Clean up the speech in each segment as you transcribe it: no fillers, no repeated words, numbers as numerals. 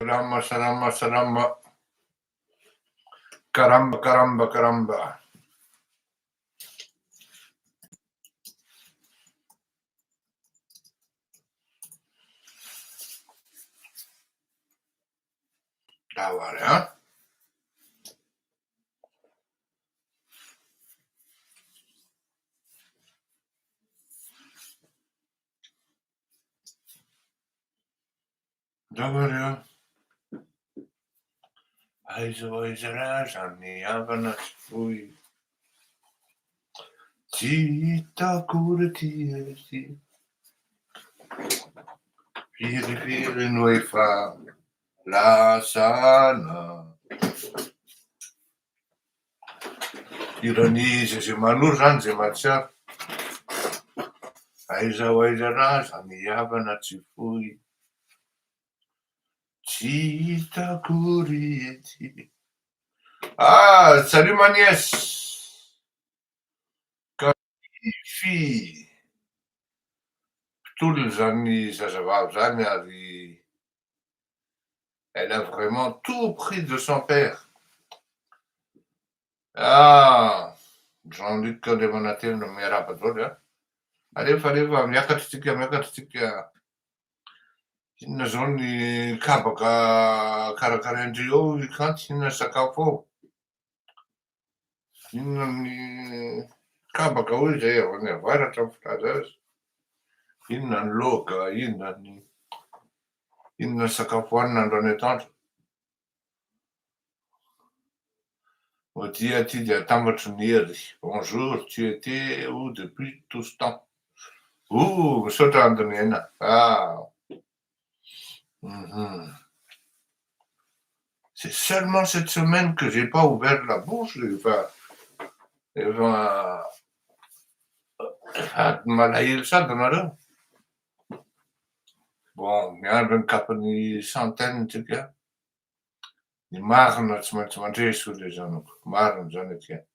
Salama, salama, salama. Karamba, karamba, karamba. Där ja. Ndao ary an! Aiza ho aiza raha ny havana tsy foy. Tsy hitako ry ty ety. Firifiry no efa lasana. Hiran'i Zeze Manoro zany zay mahatsiaro. Aiza ho aiza raha ny havana tsy foy. Tsy hitako ry ety. Ah, salut ma nièce. Kafy. Mpitolona zany zazavavy zany ary elle a vraiment tout pris de son père. Ah, Jean-Luc Andriamanantena miarahaba daholo a. Alefa alefa miakatra tsika miakatra tsika. Inona zao ny kabaka karakarain-dry ao i Kanto? Inona ny sakafo ao? Inona ny kabaka hoy izay avy any avaratra ny filaza azy? Inona ny laoka? Inona ny inona ny sakafo hohanina androany atoandro? Modia aty dia atambatro ny hery. Bonjour, tu étais où depuis tout ce temps? Ooh, misaotra Andoniaina. Ah. Mhm. C'est seulement cette semaine que j'ai pas ouvert la bouche efa efa efa malahelo sady nareo. Bon, miandry ny kapin'ny centaine tsika. Ny marina tsy maintsy mandresy hoy le zanako. Marina zany akia.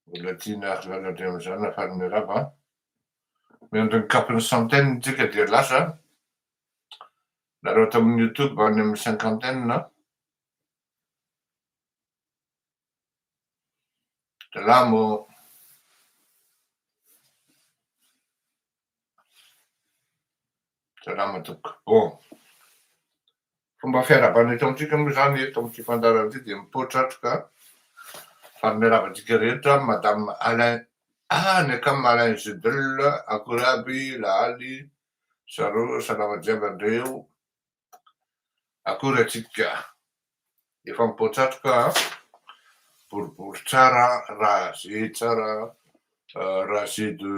Mbola tiana ary Lala Andriamizana faly miarahaba an. Miandry ny kapin'ny centaine tsika dia lasa. Nareo ato amin'ny youtube any amin'ny cinquantaine. Salamo. Salama tompoko. Bon. Fomba fiarahabana eto amintsika moa izany eto amin'ity fandaharana ity dia mipoatratroka faly miarahaba antsika rehetra Madame Alain ah ny akama Alain Judel akory aby Lahaly Zareo salama jiaby andreo akory antsika efa mipoatratroka an boribory tsara rasé tsara rasé de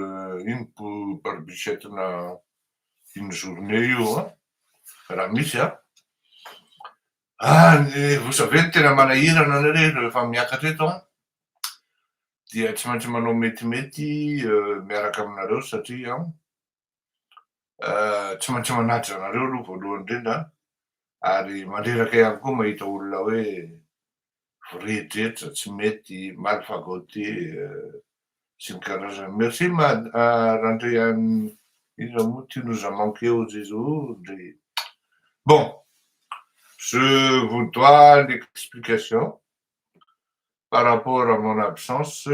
ino barbichette-na une journée io an raha misy an ah ny vous savez ny tena manahirana anareo rehefa miakatra eto an dia tsy maintsy manao metimety miaraka aminareo satria tsy maintsy manaja anareo aloha voalohany indrindra ary mandreraka ihany koa mahita olona hoe vorehitrehitra, tsy mety, mal fagoté sy ny karazany. Merci ma Randrian iza moa tu nous as manqué hozy izy oh ndry. Bon, je vous dois l'explication par rapport à mon absence.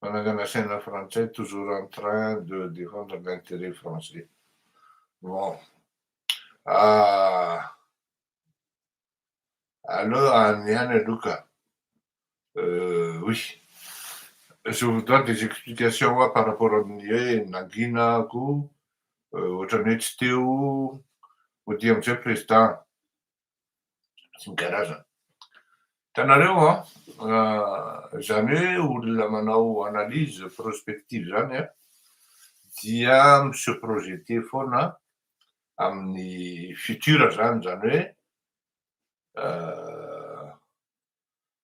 Manangana saina frantsay toujours en train de défendre l'intérêt français. Bon. Ah, alors any ihany aloha ka. Oui. Je vous dois des explications hoa par rapport amin'ny hoe nanginako, ohatran'ny hoe tsy teo, mody amizay président sy ny karazany. Hitanareo an, zany hoe olona manao analyse prospective zany an, dia mi-se projeter foana amin'ny futur zany, zany hoe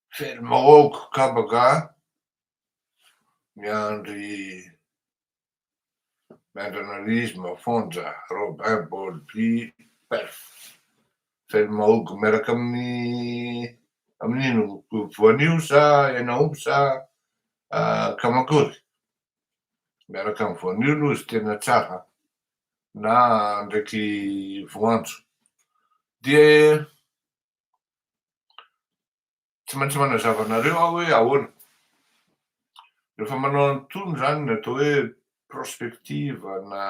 fermaoko kabaka miandry miandry analyse mafonja Robin Bolby Perf Fermaogo miaraka amin'ny amin'ino voanio sa henaomby sa kamakory? Miaraka amin'ny voanio aloha izy tena tsara na ndraiky voanjo. Dia tsy maintsy manazava anareo aho hoe ahoana. Rehefa manao an'itony izany ny atao hoe prospective na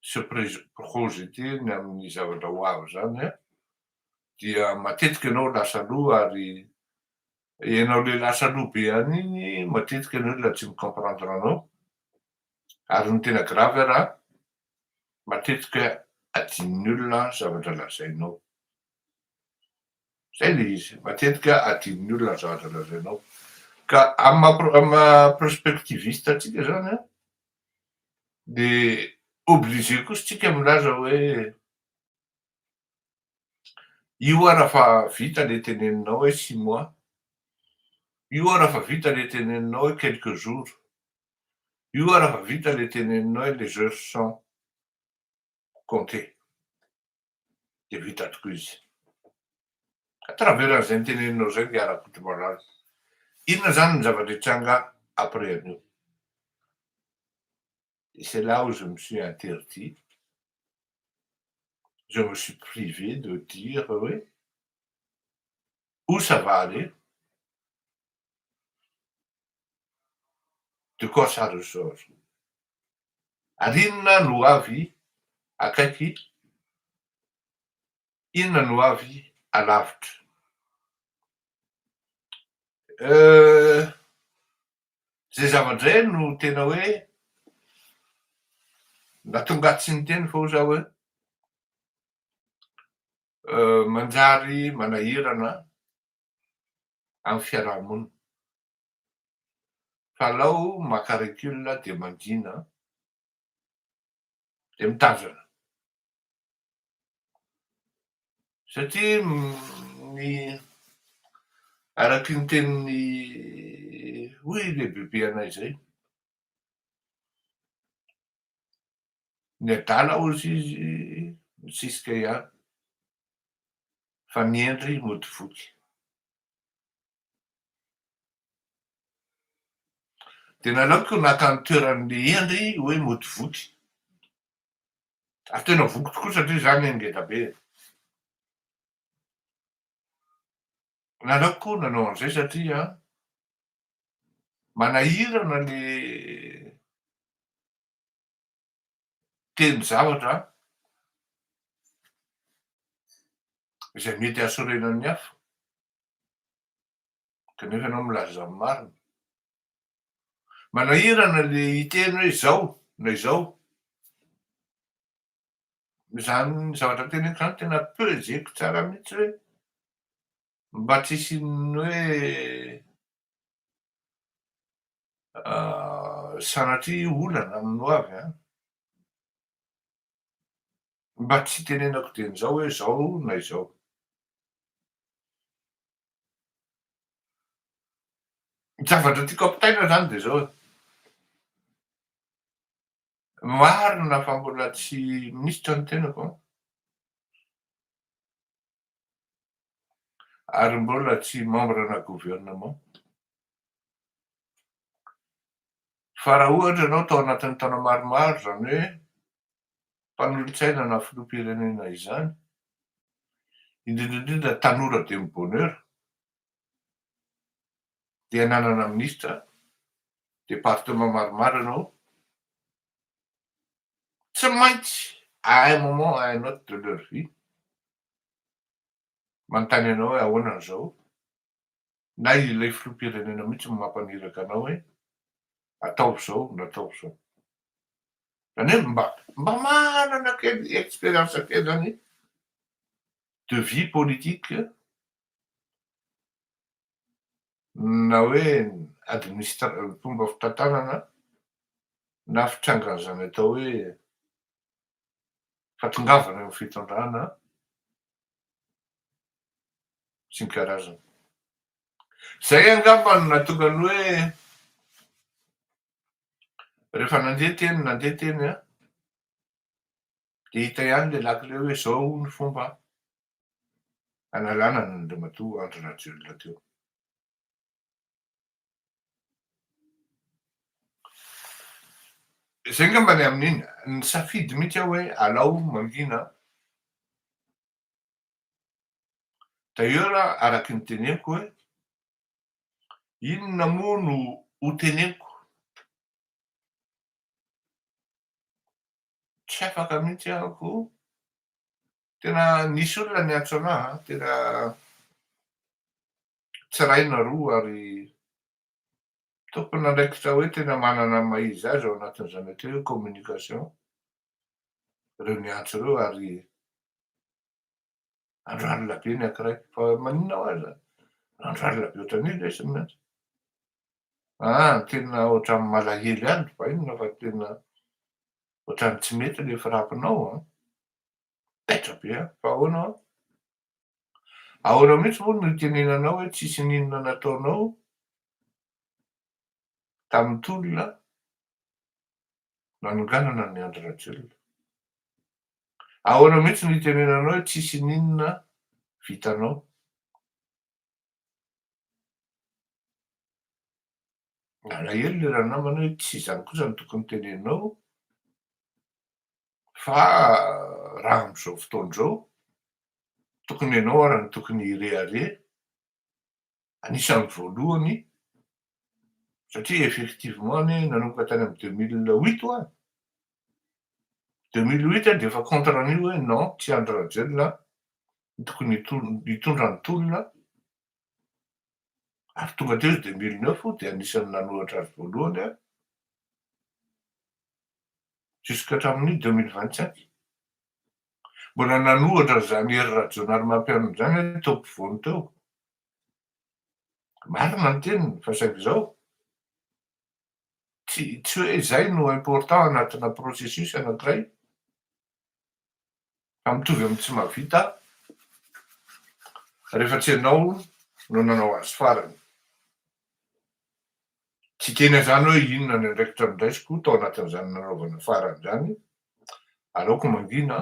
se projeter ny amin'ny zavatra ho avy izany an, dia matetika ianao lasa aloha ary Ianao le lasa aloha be any iny matetika ny olona tsy mi-comprendre anao ary ny tena grave ara matetika adinon'ny olona zavatra lazainao. Zay le izy, matetika adinon'ny olona ny zavatra lazainao. Ka amin'ny maha maha prospectiviste antsika zany an, de obligé kosa tsika milaza hoe Io ara fa vita le teneninao hoe six mois, io ara fa vita le teneninao hoe quelques jours, io ara fa vita le teneninao hoe les heures sont comptées, dia vita tokoa izy. À travers an'izay noteneninao izay nge Rakotomalala. Inona izany ny zavatra hitranga après an'io? Et c'est là où je me suis interdit, je me suis privé de dire hoe où ça va aller, de quoi ça ressort. Ary inona no avy akaiky, inona no avy alavitra. Euh, Zay zavatra zay no tena hoe nahatonga ahy tsy niteny fa hoy za hoe manjary manahirana amin'ny fiaraha-monina. Fa alao maka recul dia mangina dia mitazana. Satria ny araky ny tenin'ny hoy ilay bebe anay izay, ny adala hozy izy misisika ihany fa ny hendry mody voky. Dia naleoko naka ny toeran'ilay hendry hoe mody voky. Ary tena voky tokoa satria izany ngeda be e. Naleoko nanao an'izay satria manahirana le teny zavatra izay mety hahasorenan'ny hafa kanefa ianao milaza ny marina. Manahirana le hiteny hoe izao na izao. Izany zavatra teneniko izany tena peser-ko tsara mihitsy hoe mba tsy hisian'ny hoe sanatria olana amin'ny ho avy an. Mba tsy hitenenako dieny izao hoe izao na izao. Ny zavatra tiako ampitaina izany dia izao e, marina fa mbola tsy minisitra ny tenako an, ary mbola tsy membre-na gouvernement, fa raha ohatra ianao tao anatin'ny taona maromaro izany hoe mpanolotsaina na filoham-pirenena izany, indrindra indrindra tanora de bonheur, dia nanana minisitra, département maromaro ianao, tsy maintsy à un moment à un autre de leur vie, manontany anao hoe ahoana an'izao, na ilay filoham-pirenena mihitsy no mampaniraka anao hoe ataovy izao na ataovy izao. Izany hoe mba mba manana kely expérience kely zany de vie politique na hoe administra- fomba fitantanana na fitrangan'izany atao hoe fahatongavana eo amin'ny fitondrana sy ny karazany. Izay angamba no nahatonga ny hoe rehefa nandeha teny nandeha teny an, dia hita ihany ilay lakile hoe izao ny fomba hanalana an'Andriamatoa Andry Rajoelina teo. Zay angamba ny amin'iny, nisafidy mihitsy aho hoe alao mangina. D'ailleurs araky ny teneniko hoe inona moa no ho teneniko? Tsy afaka mihitsy aho ko tena nisy olona niantso anah an, tena tsy iray na roa ary tompon'andraikitra hoe tena manana ny maha izy azy ao anatin'izany atao hoe communication ireo niantso ireo ary andro alina be ny ankiray fa maninona ho aza andro alina be ohatran'io ve sy miantso? Ah, tena ohatran'ny malahelo ihany ry vahiny fa tena ohatran'ny tsy mety le frappe-nao an! Taitra be aho, fa ahoana hoa? Ahoana mihitsy moa no itenenanao hoe tsisy n'inona nataonao tamin'ny tolona nanonganana an'i Andry Rajoelina? Ahoana mihitsy no itenenanao hoe tsisy n'inona vitanao? Nalahelo le ranamana hoe tsy izany kosa no tokony teneninao fa raha amin'izao fotoana izao tokony ianao ara no tokony hirehareha anisan'ny voalohany satria effectivement anie nanomboka tany amin'ny 2008 hoa, 2008 aho dia efa contre an'io hoe non tsy Andry Rajoelina no tokony hitondra ny tolona ary tonga teo izy 2009 dia anisan'ny nanohatra azy voalohany aho jusqu'à hatramin'ny 2025. Mbola nanohatra an'izany Hery Rajaonarimampianina izany aho teo ampovoany teo. Marina ny teniny fa saingy izao, tsy tsy hoe izay no important anatina processus anankiray fa mitovy amin'ny tsy mahavita rehefa tsy ianao no nanao azy farany. Tsy hiteny an'izany hoe inona ny andraikitra noraisiko tao anatin'izany nanaovana farany izany, aleoko mangina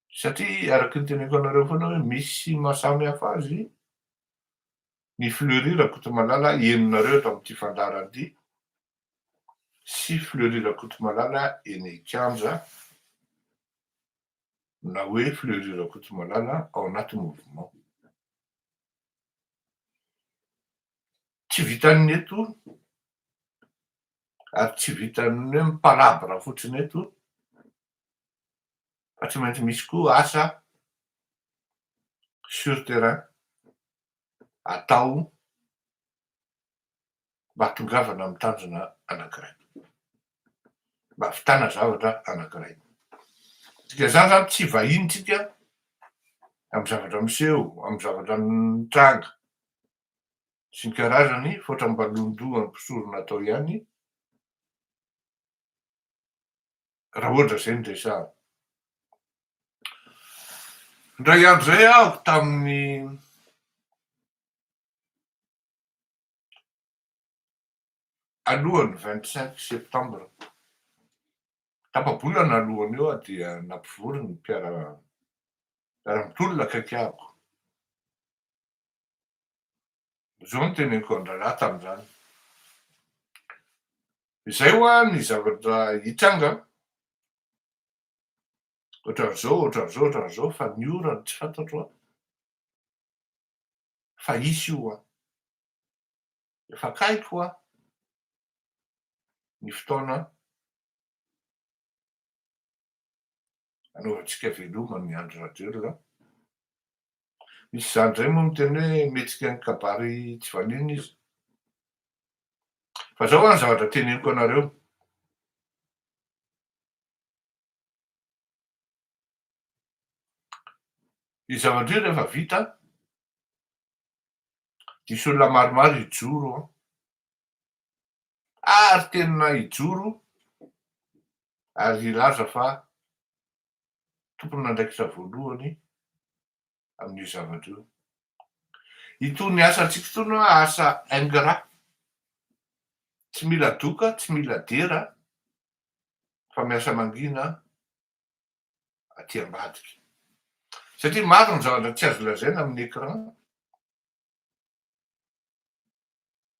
satria araka ny teneniko anareo foana hoe misy maha samy hafa azy ny Fleury Rakotomalala henonareo eto amin'ity fandaharana ity sy Fleury Rakotomalala eny an-kianja na hoe Fleury Rakotomalala ao anaty mouvement. Tsy vitan'ny eto ary tsy vitan'ny hoe mi-palabre fotsiny eto fa tsy maintsy misy koa asa sur terrain atao mba hahatongavana amin'ny tanjona anankiray, mba hahavitana zavatra anankiray. Dikan'izany izany tsy vahiny tsika amin'ny zavatra miseho, amin'ny zavatra mitranga sy ny karazany fa ohatran'ny mba londohan'ny mpisorona atao ihany raha ohatra izay no resahana. Indray andro izay aho tamin'ny alohan'ny 25 septembre, tapa-bolana alohan'io aho dia nampivory ny mpiara mpiara-mitolona akaiky ahako. Izao no teneniko an-draharaha tamin'izany. Izay hoa ny zavatra hitranga, ohatran'izao, ohatran'izao, ohatran'izao, fa ny ora no tsy fantatro an. Fa hisy io an. Efa akaiky hoa ny fotoana anaovantsika veloma an'i Andry Rajoelina. Misy izany indray moa miteny hoe mihetsika ny kabary tsy valiana izy. Fa zao ny zavatra teneniko anareo. Io zavatra io rehefa vita, diso olona maromaro hijoro an. Ary tena hijoro ary hilaza fa tompon'andraikitra voalohany amin'io zavatra io. Itony asantsika itony hoa asa ingrat, tsy mila doka, tsy mila dera fa miasa mangina aty ambadika. Satria maro ny zavatra tsy azo lazaina amin'ny écran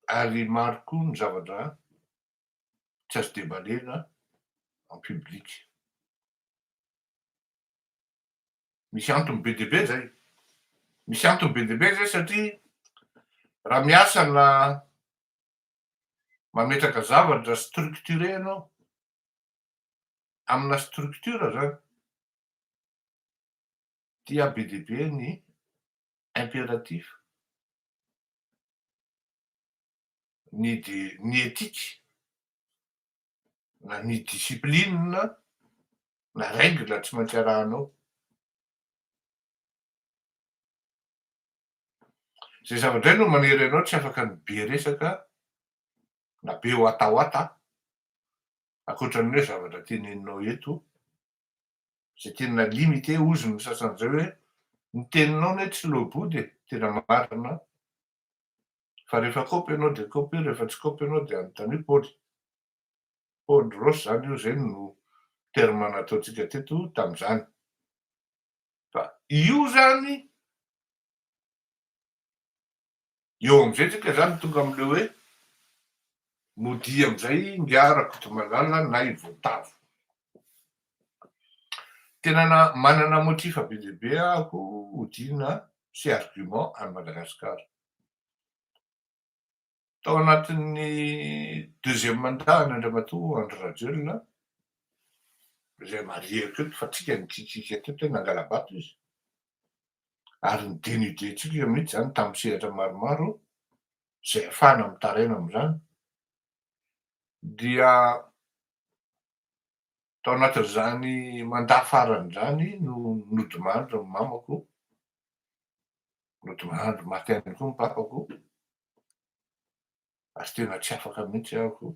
ary maro koa ny zavatra. Tsy azo debalena en public. Misy antony be dia be zay. Misy antony be dia be zay satria raha miasa na mametraka zavatra structuré ianao, amina structure zany, dia be dia be ny impératif, ny de ny éthique na ny discipline na règle tsy maintsy arahanao. Zay zavatra zay no manery anao tsy afaka ny be resaka na be watawata ankoatran'ny hoe zavatra teneninao eto zay tena limité hozy ny sasany zay hoe ny teninao anie tsy loa-body e, tena marina fa rehefa kopy ianao de kopy, rehefa tsy kopy ianao de anontanio Paoly. Paoly Ross zany io, zay no terme nataontsika teto tamin'izany. Fa io zany, eo am'izay tsika zany tonga am'le hoe modia am'izay ingahy Rakotomalala na i Voatavo. Tena na manana motif be dia be aho hodiana sy argument any Madagasikara. Tao anatin'ny deuxième mandat an'Andriamatoa Andry Rajoelina, izay marihiko eto fa tsika nikikiaka teto hoe nangala-bato izy, ary ni-dénudé-ntsika mihitsy izany tamin'ny sehatra maromaro izay ahafahana mitaraina amin'izany, dia tao anatin'izany mandat farany izany no nodimandry ny mamako, nodimandry maty ihany koa ny papako, ary tena tsy afaka mihitsy aho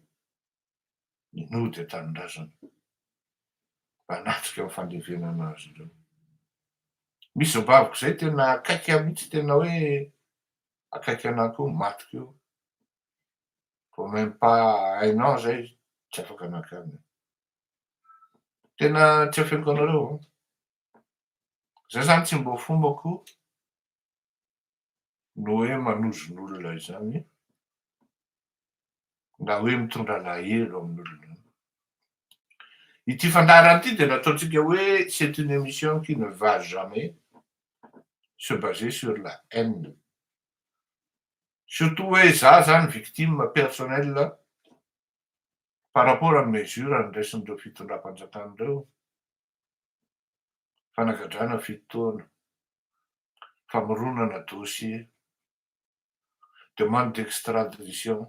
ny nody an-tanindrazana mba hanatrika ny fandevenana azy ireo. Misy zobaviko izay tena akaiky ahy mihitsy, tena hoe akaiky anahy koa, maty koa. Vao même pas un an zay tsy afaka nankany. Tena tsy afeniko anareo an. Zay zany tsy mba fombako no hoe manozon'olona izany na hoe mitondra alahelo amin'olona. Ity fandaharana ity dia nataontsika hoe c'est une émission qui ne va jamais se baser sur la haine. Surtout hoe za zany victime personnelle par rapport amin'ny mesure niraisin'ireo fitondram-panjakana ireo. Fanagadrana 7 taona, famoronana dossier, demande d'extradition.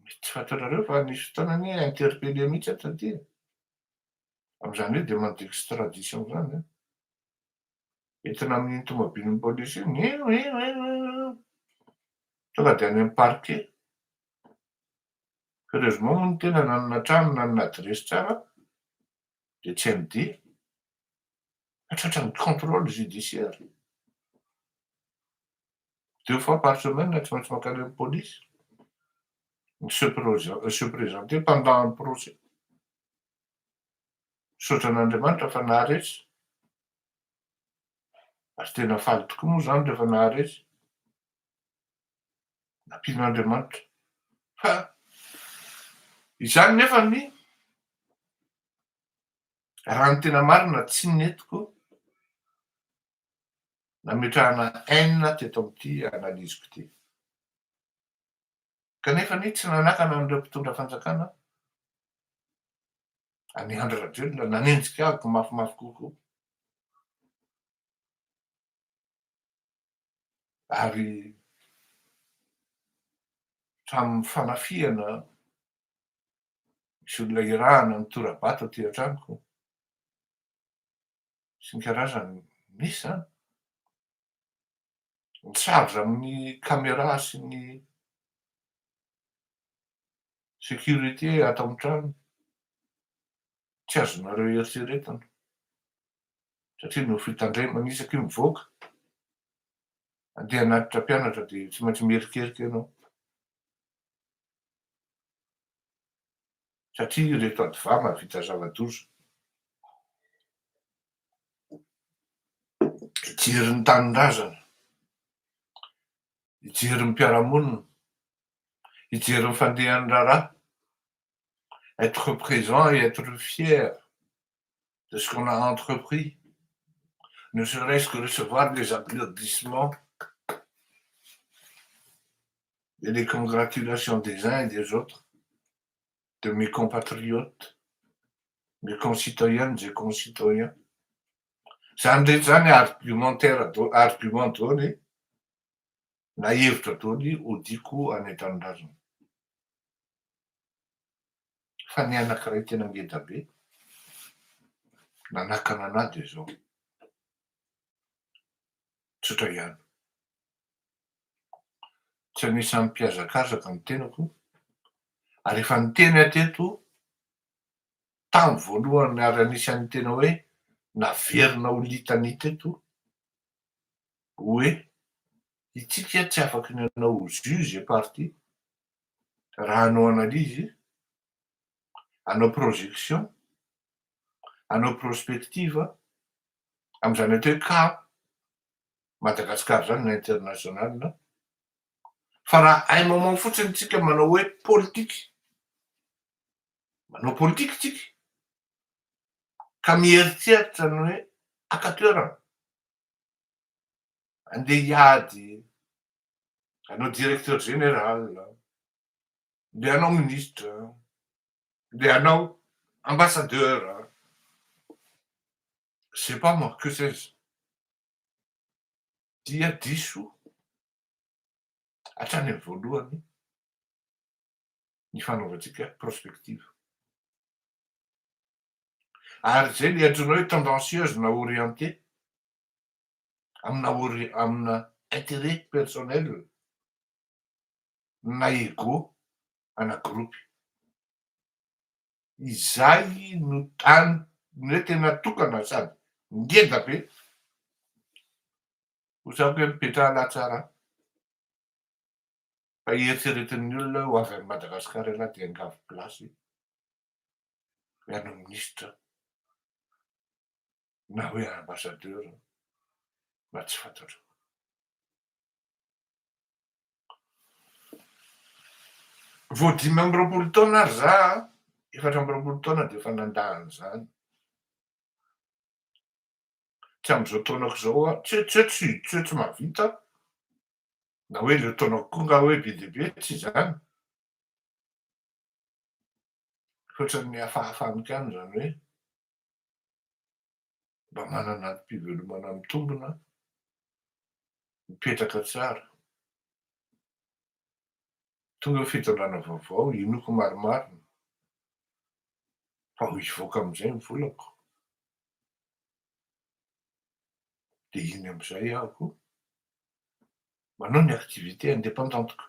Tsy fantatrareo fa nisy fotoana anie interpellé mihitsy aho taty e. Amin'izany hoe demande d'extradition zany an. Entina amin'iny tomobilin'ny polisy iny, io io io io, tonga de any amin'ny parquet. Heureusement moa ny tena nanana trano, nanana adresy tsara, de tsy MD. Fa tratran'ny contrôle judiciaire. Deux fois par semaine tsy maintsy mankany amin'ny polisy. Se se présenter pendant un procès. Misaotra an'Andriamanitra fa naharesy. Ary tena faly tokoa moa zany rehefa naharesy. Nampian'Andriamanitra. Fa izany nefa ny raha ny tena marina tsy nentiko nametrahana haine teto amin'ity analyse-ko ity. Kanefa anie tsy nanakana an'ireo mpitondra fanjakana an'i Andry Rajoelina nanenjika ahy mafimafy kokoa. Ary hatramin'ny fanafihana misy olona irahana mitora-bato aty an-tranoko sy ny karazany misy zany. Ny charge amin'ny caméra sy ny sécurité ato amin'ny trano tsy azonareo eritreretina satria no fitandremana isaky mivoaka andeha hanatitra mpianatra dia tsy maintsy mierikerika ianao satria ireto adva mahavita zava-doza. Hijery ny tanindrazana, hijery ny mpiara-monina, hijery ny fandehan'ny raharaha. Être présent et être fier de ce qu'on a entrepris, ne serait-ce que recevoir des applaudissements et les congratulations des uns et des autres, de mes compatriotes, mes concitoyennes et concitoyens. Zany rehetra zany argumentaire argument daholy na hevitra daholy odiko any an-tanindrazana. Fa ny anankiray tena ngeda be nanakana anahy de zao. Tsotra ihany. Tsy anisan'ny mpiazakazaka ny tenako ary efa niteny aho teto tamy voalohany ary anisan'ny tena hoe naverina ho litania teto hoe itsika tsy afaky ny hanao juge et partie raha hanao analyse, hanao projection, hanao prospective am'izany atao hoe cas Madagasikara zany na international. Fa raha un moment fotsiny tsika manao hoe politiky, manao politiky tsika ka mieritreritra ny hoe akatoerana andeha hiady hanao directeur général, ndeha hanao ministre, ndeha hanao ambassadeur, sais pas moi, que sais-je, dia diso hatrany amy voalohany ny fanaovantsika prospective. Ary zay le antsoina hoe tendancieuse na orienté amina ori amina intérêt personnel na ego ana groupe. Izay no tany ny hoe tena tokana sady ngeda be hosako hoe mipetraha latsara fa eritreretin'ny olona ho avy any Madagasikara ialahy de angavy plasy hoe hanao ministra na hoe ambassadeur na tsy fantatro. Vao 25 taona ary za, 24 taona de efa nandà an'izany. Tsy am'izao taonako zao aho, tsy hoe tsy hoe tsy tsy hoe tsy mahavita na hoe le taonako koa nga hoe be dia be, tsy izany. Fa ohatran'ny hafahafa amiko ihany zany hoe mba manana antom-pivelomana mitombina, mipetraka tsara. Tonga eo fitondrana vaovao, inoako marimarina fa ho hivoaka amin'izay ny volako. De iny amin'izay aho koa manao ny activité indépendante-ko.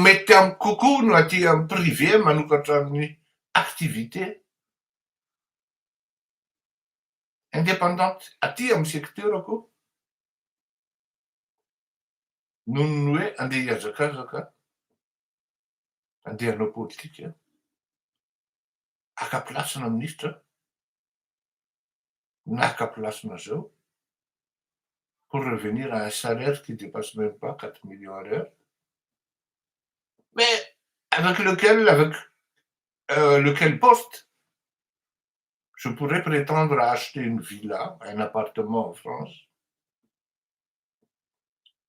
Mety amiko kokoa no aty amin'ny privé manokatra ny activité indépendante aty amin'ny secteur-ko noho ny hoe andeha hihazakazaka, andeha hanao politika, haka place-na ministra na haka place-na zao pour revenir à un salaire qui dépasse même pas 4 millions à l'heure, mais avec lequel avec lequel poste je pourrais prétendre à acheter une villa, un appartement en France,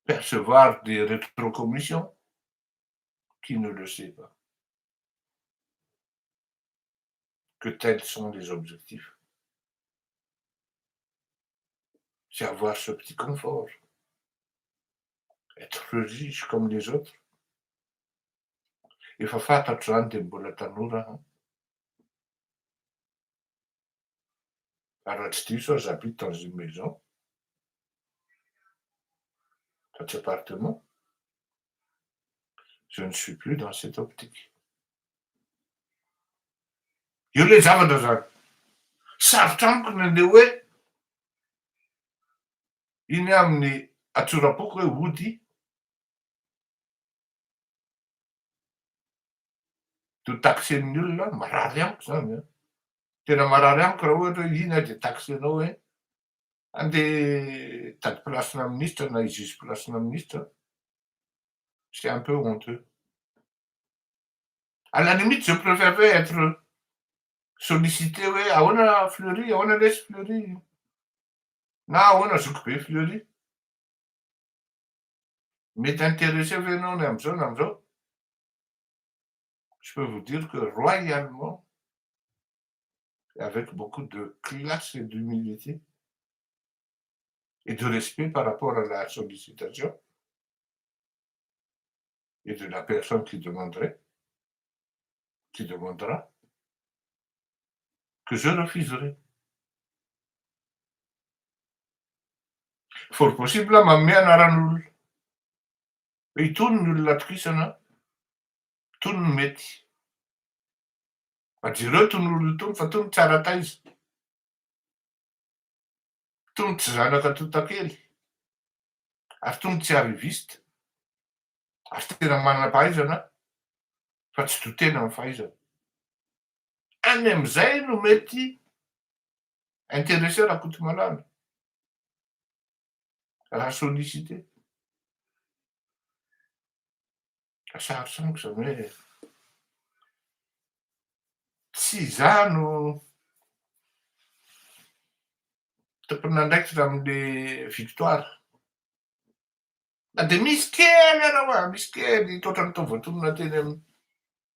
percevoir des rétrocommissions, qui ne le sait pas que tels sont les objectifs. C'est avoir ce petit confort, être riche comme les autres. Efa fantatro zany de mbola tanora aho. Ary raha tsy diso aho, j'habite dans une maison fa tsy appartement. Je ne suis plus dans cette optique. Io le zavatra zany. Sarotra amiko ny andeha hoe iny amin'ny atsorapoko hoe ody de taxen'ny olona, marary amiko zany an. Tena marary amiko raha ohatra hoe iny aho de taxenao hoe andeha hitady place-na ministra na hizizo place-na ministra. C'est un peu honteux. À la limite je préférerais être sollicité hoe ahoana Fleury, ahoana lesy Fleury, na ahoana zokibe Fleury, mety intéressé ve ianao ny am'izao na am'izao. Je peux vous dire que royalement, avec beaucoup de classe et d'humilité et de respect par rapport à la sollicitation et de la personne qui demanderait, qui demandera, que je refuserai. Fort possible manome anaran'olona hoe itony ny olona atokisana, itony no mety. Fa jereo itony olona itony fa itony tsara taiza. Itony tsy zanaka tontakely ary itony tsy arriviste ary tena manam-pahaizana fa tsy to tena amin'ny fahaizana. Any amin'izay no mety intéressé Rakotomalala raha sollicité. Sarotra amiko izany hoe tsy izaho no tompon'andraikitra amin'le victoire. Na dia misy kely ara hoa, misy kely toa ohatran'ny toa voatonona teny amin'ny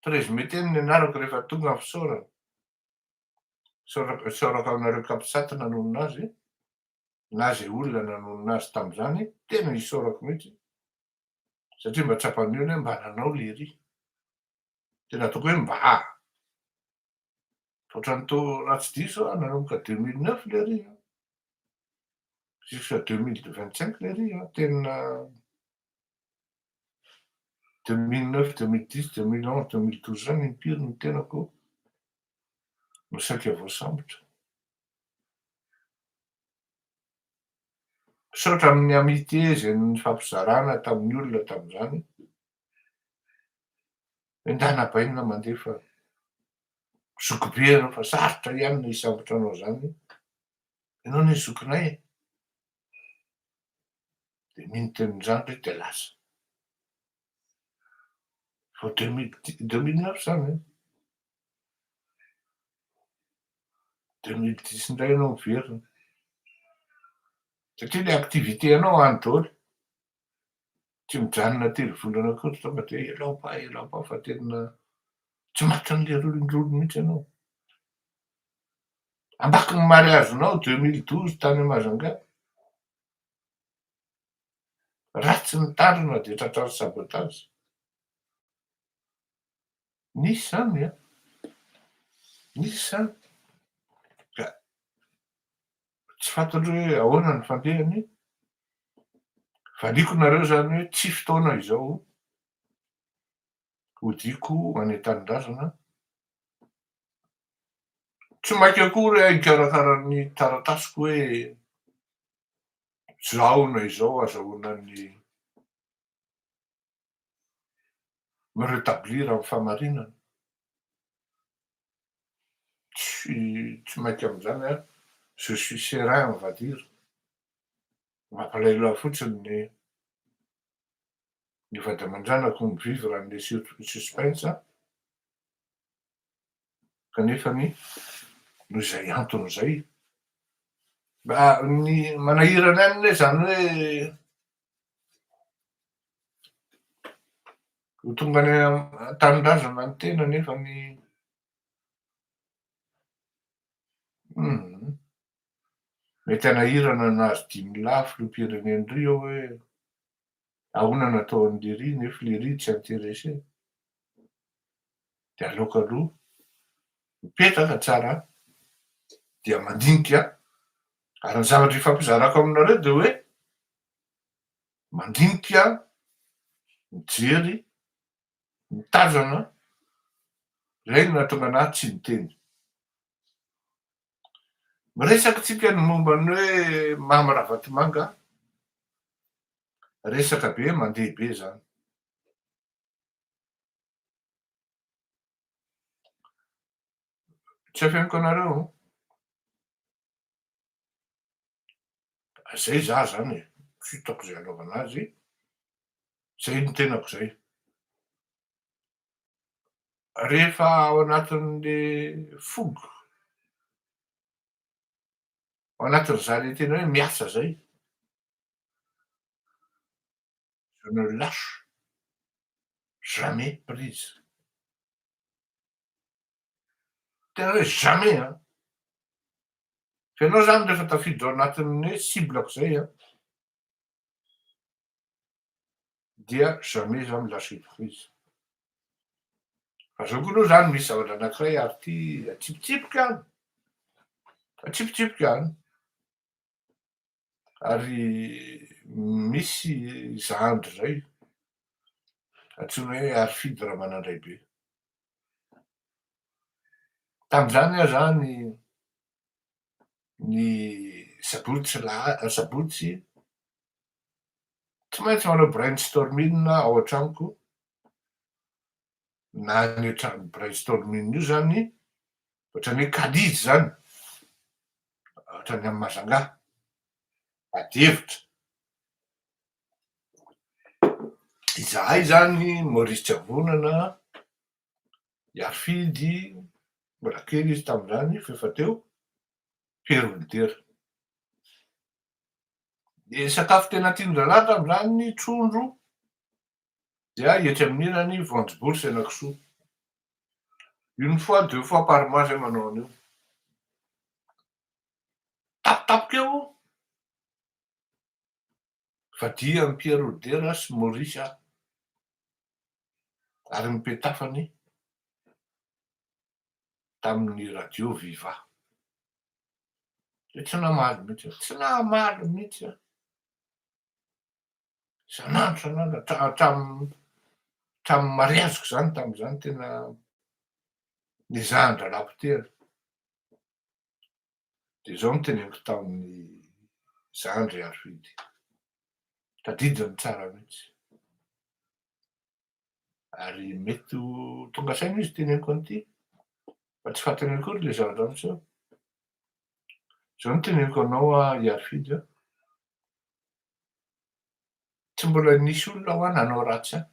13 mai teny ny anarako rehefa tonga ny fisaorana. Isaorako isaorako anareo capsat nanonona azy na izay olona nanonona azy tamin'izany, tena isaorako mihitsy satria mba tsapan'ny olona hoe mba nanao lery. Tena ataoko hoe mba. Ohatran'ny toa raha tsy diso aho nanomboka 2009 lery an, jusqu'à 2025 lery an, tena 2009, 2010, 2011, 2012 zany impiry ny tenako no saika voasambotra. Misaotra amin'ny amitié izay nifampizarana tamin'ny olona tamin'izany. Endana bainina mandeha fa zokibe ianao fa sarotra ihany ny hisambotra anao zany. Ianao anie zokinay e. Dia mino tenin-jandry dia lasa. Vao 2009 zany e. 2010 indray ianao miverina. Satria le activité anao any daholo. Tsy mijanona telo volana akory tonga dia elao pa elao pa fa tena tsy matin'le rolondrolo mihitsy ianao. Ambaky ny mariazinao 2012 tany Majunga. Ratsy ny tandrona dia tratran'ny sabotage. Nisy izany an! Nisy izany. Ka tsy fantatro hoe ahoana ny fandehany. Valiako nareo izany hoe tsy fotoana izao hodiako any an-tanindrazana. Tsy maika akory aho hikarakara ny taratasiko hoe izao na izao azahoana ny mi-retablir amin'ny fahamarinana. Tsy tsy maika amin'izany aho, je suis serein on va dire. Mampalahelo ahy fotsiny ny ny vady aman-janako mi-vivre an'le suspense kanefany noho izay antony izay mba ny manahirana ihany anie izany hoe ho tonga any an-tanindrazana ny tena nefa ny hum mety hanahirana anazy dimy lahy filoham-pirenena ry eo hoe ahoana no atao an'i Lery nefa Lery tsy intéressé dia aleoko aloha mipetraka tsara dia mandinika ary ny zavatra ifampizarako aminareo dia hoe mandinika, mijery, mitazana, izay no nahatonga anah tsy niteny. Miresaka tsika ny momba ny hoe Mamy Ravatomanga, resaka be mandeha be zany. Tsy afeniko anareo. Zay za zany e, tsy hitako zay anaovana azy, zay ny tenako zay. Rehefa ao anatin'le fougue, ao anatin'izany le tena hoe miasa zay, je ne lâche jamais prise. Tena hoe jamais an! Fa ianao zany rehefa tafiditra ao anatin'ny hoe cible-ko zay an, dia jamais za mi-lâcher prise. Fa zao koa aloha zany misy zavatra anakiray ary ty atsipitsipika any, atsipitsipika any. Ary misy zandry zay antsoina hoe Harifidy Ramanandraibe. Tamin'izany aho zany ny sabotsy la- sabotsy tsy maintsy manao brainstorming ao an-tranoko na any an-trano brainstorming io zany ohatran'ny hoe kalizy zany, ohatran'ny any Majunga, ady hevitra. Izahay zany Maurice Tsiavonana, Iarifidy, mbola kely izy tamin'izany fa efa teo, Pierre Olidera. Ny sakafo tena tian-drahalahy tamin'izany trondro dia etsy amin'ilany voanjobory sy henakisoa. Une fois, deux fois par mois zay manao an'io. Tampotampoka eo vadia an'i Pierre Odera sy Maurice aho ary nipetafany tamin'ny radio Viva. Dia tsy namaly mihitsy aho, tsy namaly mihitsy aho. Isan'andro isan'andro hatramin'ny hatramin'ny mariaziko izany tamin'izany tena nezahan-drahalahy potehina. Dia izao no teneniko tamin'ny zandry Harifidy, tadidiny tsara mihitsy. Ary mety ho tonga saina izy teneniko an'ity, fa tsy fantany akory ilay zavatra miseho. Izao no teneniko anao Harifidy a, tsy mbola nisy olona hoa nanao ratsy ahy.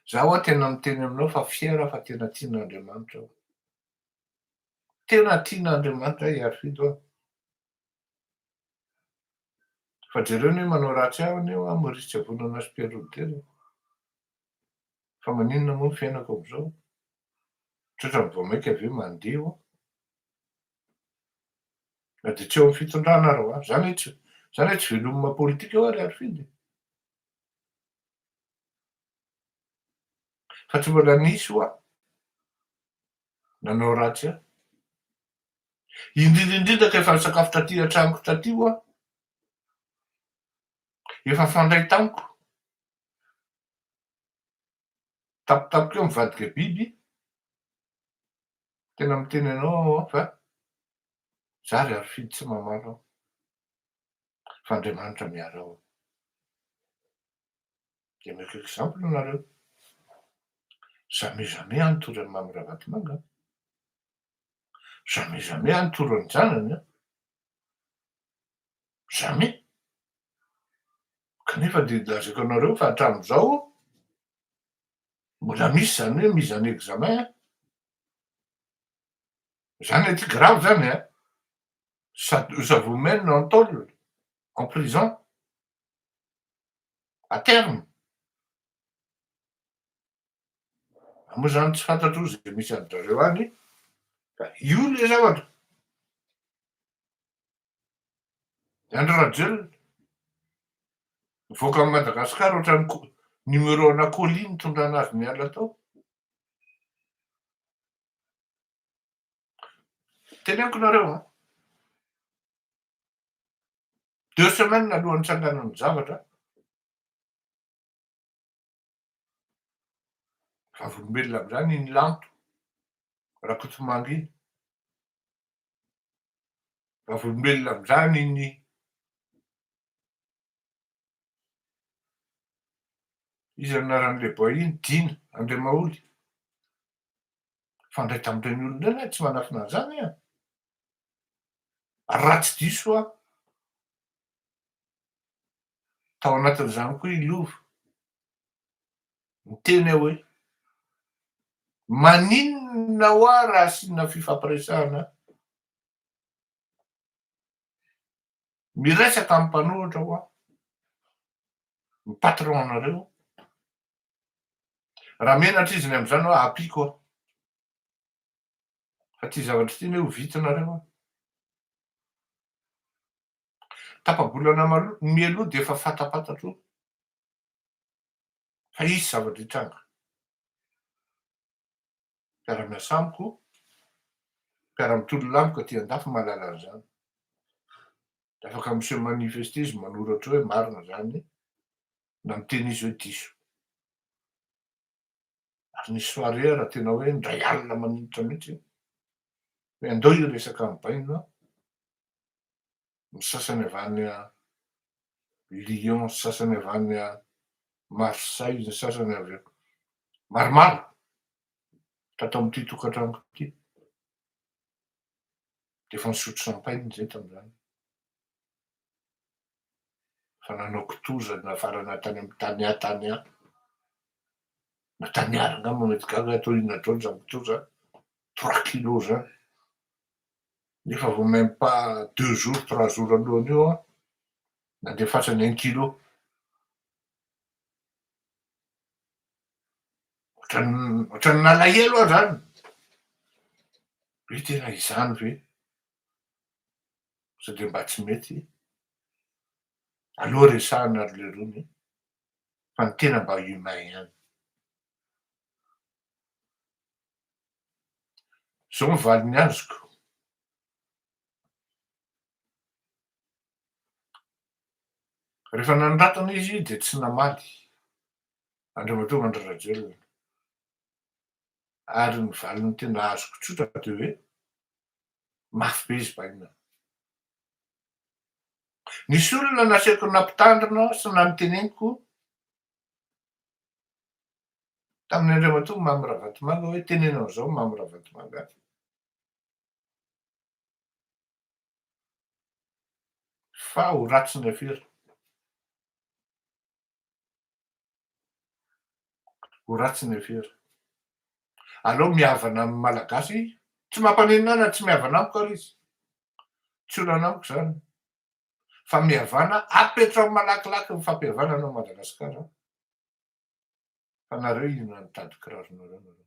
Za hoa tena miteny aminao fa fier aho fa tena tian'Andriamanitra aho. Tena tian'Andriamanitra aho Harifidy hoa. Fa jereo anie manao ratsy ahy anie hoa Maurice Tsiavonana sy Pierre Rodera e. Fa maninona moa ny fiainako amin'izao? Tratran'ny vao mainka ve mandeha hoa? Na dia tsy eo amin'ny fitondrana ary hoa. Zany hoe tsy zany hoe tsy velomina politika hoa ry Harifidy e. Fa tsy mbola nisy hoa nanao ratsy ahy. Indrindra indrindra ka efa nisakafo taty an-tranoko taty hoa. Efa fandray tamiko. Tampotampoka eo mivadika biby. Tena miteny anao aho an fa za ry Harifidy tsy mamaly aho. Fa Andriamanitra miaro ahy. Dia omeko exemple nareo. Jamais jamais aho nitory an'i Mamy Ravatomanga an. Jamais jamais aho nitory an-janany an. Jamais. Kanefa dia lazaiko anareo fa hatramin'izao mbola misy izany hoe mise en examen an. Zany aty grave zany an. Ça ça vous mène en taule, en prison, à terme. Moa zany tsy fantatro zay misy an-dry zareo any fa io le zavatra. Andry Rajoelina, nivoaka an'i Madagasikara ohatran'ny co- numéro ana colis nitondrana azy niala tao. Teneniko nareo an, deux semaines alohan'ny tsanganan'ny zavatra, vavolombelona amin'izany iny Lanto Rakotomanga iny. Vavolombelona amin'izany iny iza no anaran'ilay boay iny? Dina Andriamaholy. Fandray tamin'ireny olona ireny aho, tsy manafina an'izany aho. Ary raha tsy diso aho, tao anatin'izany koa i Lova. Niteny aho hoe. Maninona hoa raha asiana fifampiresahana miresaka amin'ny mpanohitra hoa ny patron anareo? Raha menatra izy ny amin'izany hoa ampiako aho. Fa ty zavatra ity anie ho vitinareo an. Tapa-bolana mialoha dia efa fantapantatro fa hisy zavatra hitranga. Mpiara-miasa amiko, mpiara-mitolona amiko aty an-dafy mahalala an'izany. Dia afaka mi-se manifester izy manoratra hoe marina izany na miteny izy hoe diso. Ary nisy soirée raha tena hoe indray alina maninitra mihitsy hoe andao hiresaka amin'i Baina, ny sasany avy any Lyon, ny sasany avy any Marseille, ny sasany avy maromaro tato amin'ity tokantranoko ity. Dia efa nisotro champagne izay tamin'izany. Fa nanao kitoza nafarana tany amin'ny Tania Tania. Na Taniara angamba mety gaga atao inona daholo izany kitoza trois kilos zany. Nefa vao même pas deux jours, trois jours alohan'io aho nandefasany un kilo. Ohatran'ny ohatran'ny nalahelo aho zany. Hoe tena izany ve? Sao dia mba tsy mety? Aleo resahina ry lerony fa ny tena mba humain ihany. Zao ny valiny azoko. Rehefa nanoratana izy dia tsy namaly Andriamatoa Andry Rajoelina. Ary ny valiny tena azoko tsotra dia hoe mafy be izy bainina. Nisy olona nasaiko nampitandrina sy nanoteneniko tamin'ny Andriamatoa Mamy Ravatomanga hoe teneno an'izao Mamy Ravatomanga. Fa ho ratsy ny afera. Ho ratsy ny afera. Aleo mihavana amin'ny Malagasy, tsy mampaninona ahy na tsy mihavana amiko ary izy. Tsy olana amiko izany. Fa mihavana, apetraho malakilaky ny fampihavanana ao Madagasikara. Fa nareo inona ny tady kiraronareo nareo.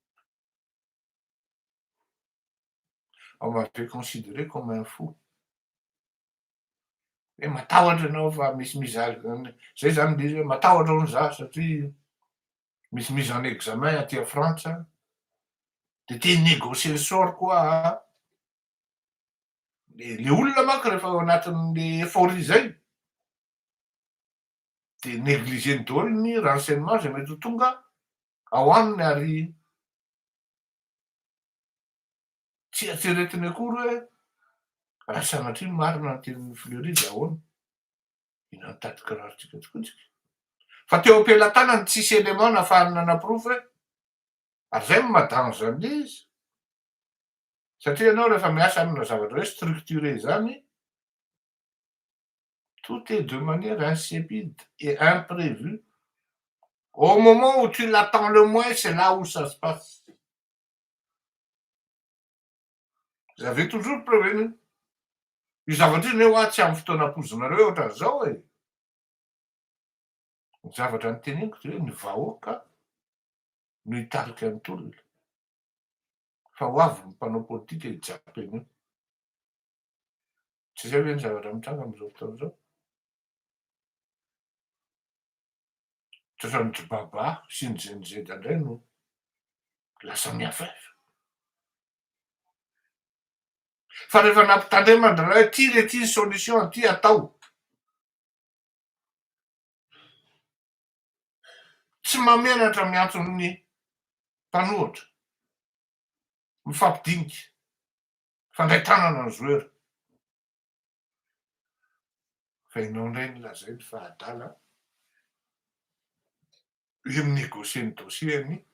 On m'avait considéré comme un fou. Hoe matahotra ianao fa misy mise à zay zany le izy hoe matahotra hono za satria misy mise en examen aty a Frantsa de te hi-négocier sort koa aho. Le le olona manko rehefa ao anatin'le euphorie zay de négligeny daholo ny renseignement zay mety ho tonga ao aminy ary Tsy eritreretiny akory hoe raha sanatria marina ny tenin'i Fleury dia ahoana? Inona ny tady kirarontsika tokoa tsika? Fa teo am-pelatanany tsisy élément nahafahany nanaporofo hoe ary izay no maha danger an'ilay izy. Satria ianao rehefa miasa amina zavatra hoe structuré izany, tout est de manière insipide et imprévue. Au moment où tu l'attends le moins, c'est là où ça se passe. J'avais toujours prévenu. Io zavatra io anie hoa tsy amin'ny fotoana ampoizinareo ohatran'izao e. Ny zavatra noteneniko dia hoe ny vahoaka no hitarika ny tolona. Fa ho avy ny mpanao politika hijapy an'io. Tsy izay ve ny zavatra mitranga amin'izao fotoana izao? Tratran'ny dry Baba sy ny Gen Z indray no lasa mihafahafa. Fa rehefa nampitandreman-dry zalahy hoe ty re ty ny solution, ty atao. Tsy mahamenatra miantso ny mpanohitra, mifampidinika, mifandray tanana ny joueur. Fa ianao indray no lazainy fa adala hoe mi-negocier ny dossier-ny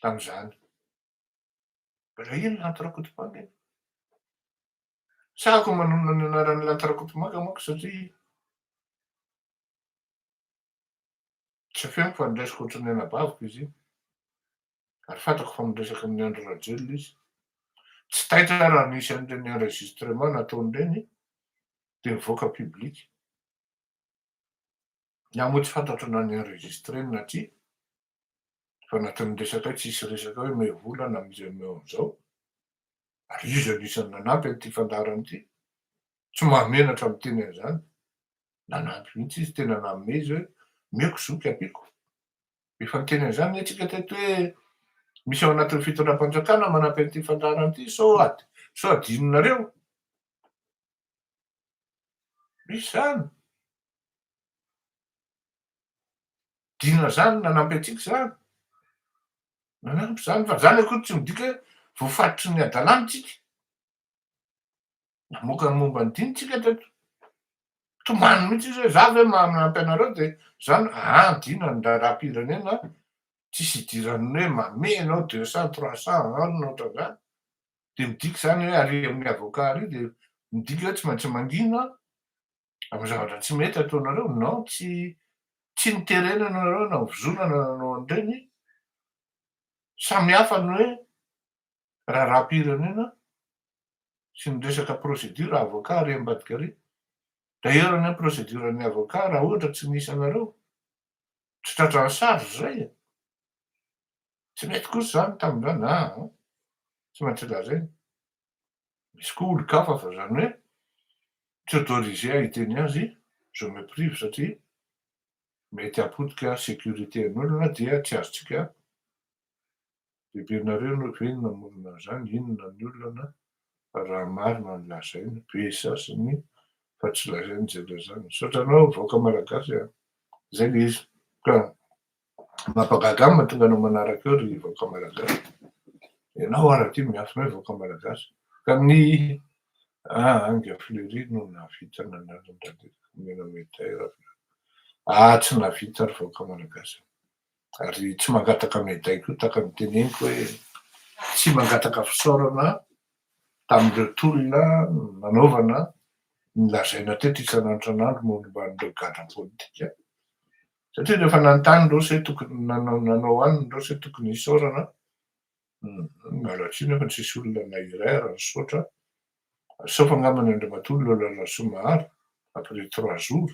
tamin'izany. Mbola ino Lanto Rakotomanga iny? Sahako manonona ny anaran'i Lanto Rakotomanga manko satria tsy afeniko fa noraisiko ohatran'ny anabaviko izy iny. Ary fantako fa miresaka amin'i Andry Rajoelina izy. Tsy taitra raha nisy an'ireny enregistrement nataony ireny dia nivoaka public. Ny ahy moa tsy fantatro na ni-enregistreny na tsia, fa anatin'ny resaka hoe tsisy resaka hoe omeo vola na misy omeo an'izao. Ary izy anisan'ny nanampy an'ity fandaharana ity. Tsy mahamenatra miteny an'izany. Nanampy mihitsy izy, tena nanome izy hoe omeko zoky ampiako. Efa niteny an'izany anie tsika teto hoe misy ao anatin'ny fitondram-panjakana manampy an'ity fandaharana ity sao ady sao adinonareo. Misy izany. Dina izany nanampy antsika izany. Nanampy izany fa izany akory tsy midika hoe voafaritry ny hadalana tsika. Namoaka ny momba ny diny tsika teto. Tomany mihitsy izy hoe za ve manampy anareo de zany aa dina ny raharaham-pirenena tsisy idiran'ny hoe manome ianao 200 300 an na ohatran'izany. De midika zany hoe ary amin'ny avocat ary de midika hoe tsy maintsy mangina amin'ny zavatra tsy mety ataonareo. Non, tsy tsy niterena anareo na vozonana nanao an'ireny. Samy hafa ny hoe raharaham-pirenena sy ny resaka procédure avocat ary ambadika ary. D'ailleurs ny procédure ny avocat raha ohatra tsy misy anareo, tsy tratran'ny charge zay e. Tsy mety kosa zany tamin'izany aa, tsy maintsy lazaina. Misy koa olon-kafa fa zany hoe tsy autorisé hiteny azy, je me prive satria mety hapotika sécurité an'olona dia tsy azontsika. Bebenareo no ve no namorona an'izany? Inona ny olana raha marina ny lazaina? Be sasany fa tsy lazainy izay lazaina. Misaotra anao vahoaka malagasy a! Zay le izy. Ka mampagaga ahy mahatonga anao manaraka eo ry vahoaka malagasy. Ianao ara ty miafina hoe vahoaka malagasy. Ka ny ah Anga Fleury no nahavita nanala an-dRadeka omena médaille raha. Ah tsy nahavita ry vahoaka malagasy. Ary tsy mangataka médaille koa tahaka ny teneniko hoe tsy mangataka fisaorana tamin'ireo tolona nanaovana ny lazaina teto isan'andro isan'andro momba an'ireo gadra politika. Satria rehefa nanontany ireo se tokony nanao nanao aniny ireo se tokony hisaorana, miala tsiny nefa tsisy olona na iray ary nisaotra. Sauf angamba ny Andriamatoa Lola Rasoamaharo après 3 jours.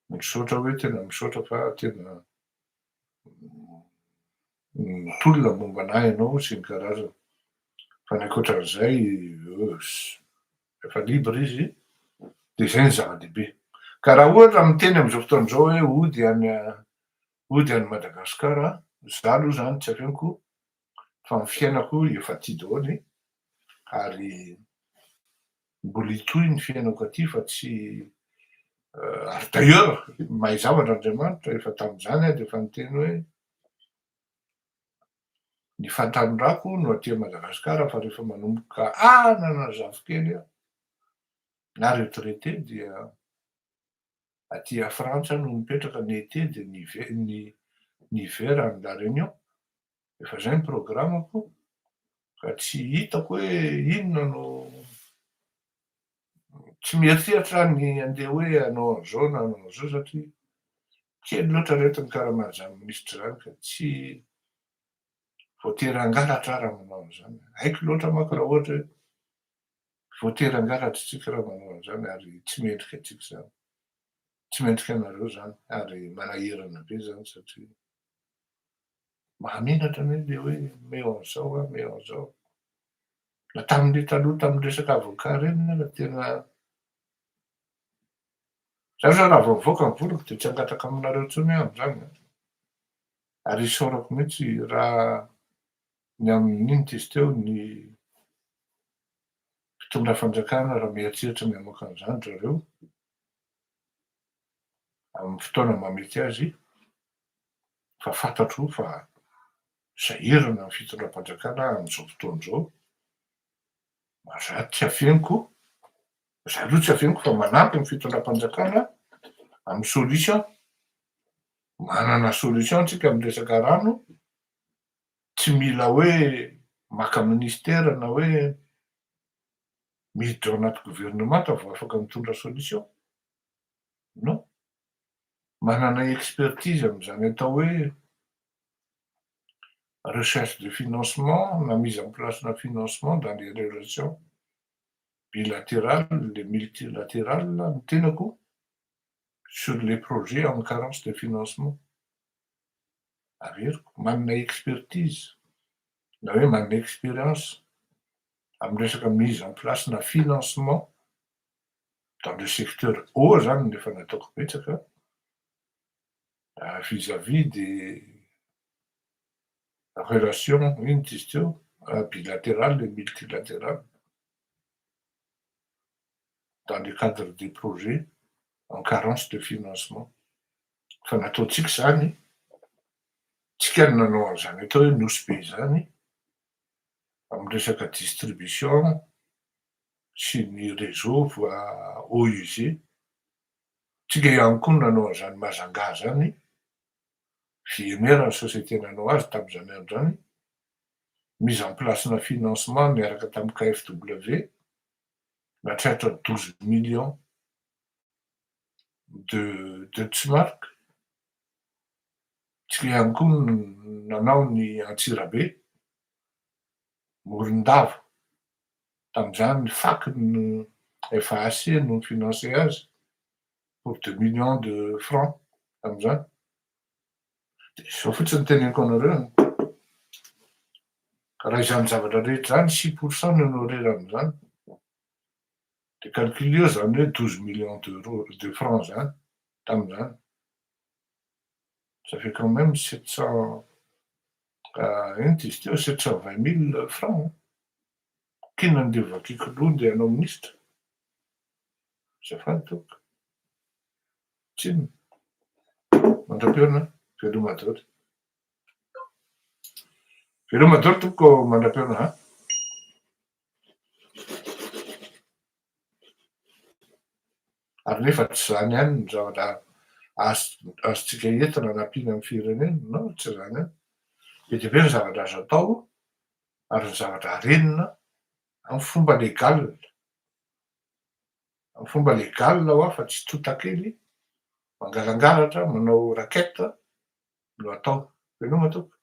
Misaotra hoe tena misaotra fa tena mitolona momba anahy ianao sy ny karazany. Fa ny ankoatran'izay efa libre izy de zay ny zava-dehibe. Ka raha ohatra miteny am'izao fotoana izao hoe hody any hody any Madagasikara, za aloha zany tsy afeniko fa ny fiainako efa aty daholo ary mbola hitohy ny fiainako aty fa tsy ary d'ailleurs mahay zavatra Andriamanitra efa tamin'izany aho de efa niteny hoe ny fahatanorako no aty Madagasikara fa rehefa manomboka hanana zafikely aho na retraité dia aty a Frantsa no mipetraka ny été de ny hiver ny ny hiver any La Réunion. Efa zay ny programmako ka tsy hitako hoe inona no tsy mieritreritra aho ny andeha hoe hanao an'izao na hanao an'izao satria kely loatra reto ny karaman'izany minisitra zany ka tsy voatery hangalatra aho raha manao an'izany. Haiko loatra manko raha ohatra hoe voatery hangalatra tsika raha manao an'izany ary tsy mendrika antsika zany. Tsy mendrika anareo zany ary manahirana be zany satria mahamenatra anie le hoe omeo an'izao aho, omeo an'izao. Na tamin'le taloha tamin'ny resaka avocat reny aza tena za zao raha vao mivoaka ny volako de tsy hangataka aminareo intsony aho am'izany an. Ary isaorako mihitsy raha ny amin'iny ty izy teo ny mpitondra fanjakana raha mieritreritra ny hamoaka an'izany zareo amin'ny fotoana mahamety azy fa fantatro fa sahirana ny fitondram-panjakana amin'izao fotoana izao. Za tsy afeniko, za aloha tsy afeniko fa manampy ny fitondram-panjakana amin'ny solution. Manana solution tsika amin'ny resaka rano, tsy mila hoe maka ministère na hoe miditra ao anaty gouvernement vao afaka mitondra solution. Non. Manana expertise am'izany atao hoe Recherche de financement na mise en place na financement dans les relations bilatérales et multilatérales ny tenako sur les projets en carence de financement. Averiko, manana expertise na hoe manana expérience amy resaka mise en place na financement dans le secteur eau zany nefa nataoko betsaka vis-à-vis des relations, ino ty izy teo, bilatérales et multilatérales dans le cadre des projets en carence de financement. Fa nataotsika zany, tsika ny nanao an'izany atao hoe Nosy Be zany amy resaka distribution sy ny réseau voie eau usée. Tsika ihany koa nanao an'izany Mazanga zany, VMR ny société nanao azy tam'izany andro zany, mise en place na financement niaraka tamy KfW, natratra 12 millions de Deutschmark. Tsika ihany koa nanao ny Antsirabe, Morondava, tam'izany FAC no FAC no financé azy pour 2 millions de francs tam'izany. De zao fotsiny teneniko anareo, raha izany zavatra rehetra zany, 6 % no honoraire am'izany, de calculeo zany hoe 12 millions d'euros, de francs zany tam'izany, ça fait quand même 700, ino ty izy teo, 720 000 francs. K'inona ndeha vakiko loha ndeha hanao minisitra? Azafady tompoko, tsinona mandra-pihaona, veloma daholy, veloma daholy tompoko, mandra-pihaona a. Ary nefa tsy zany ihany ny zavatra azo azontsika entina anampiana amy firenena, non, tsy zany ihany. Be dia be ny zavatra azo atao ary ny zavatra arenina amy fomba légal, amy fomba légal hoa fa tsy totakely mangalangalatra manao racket no atao. Veloma tompoko.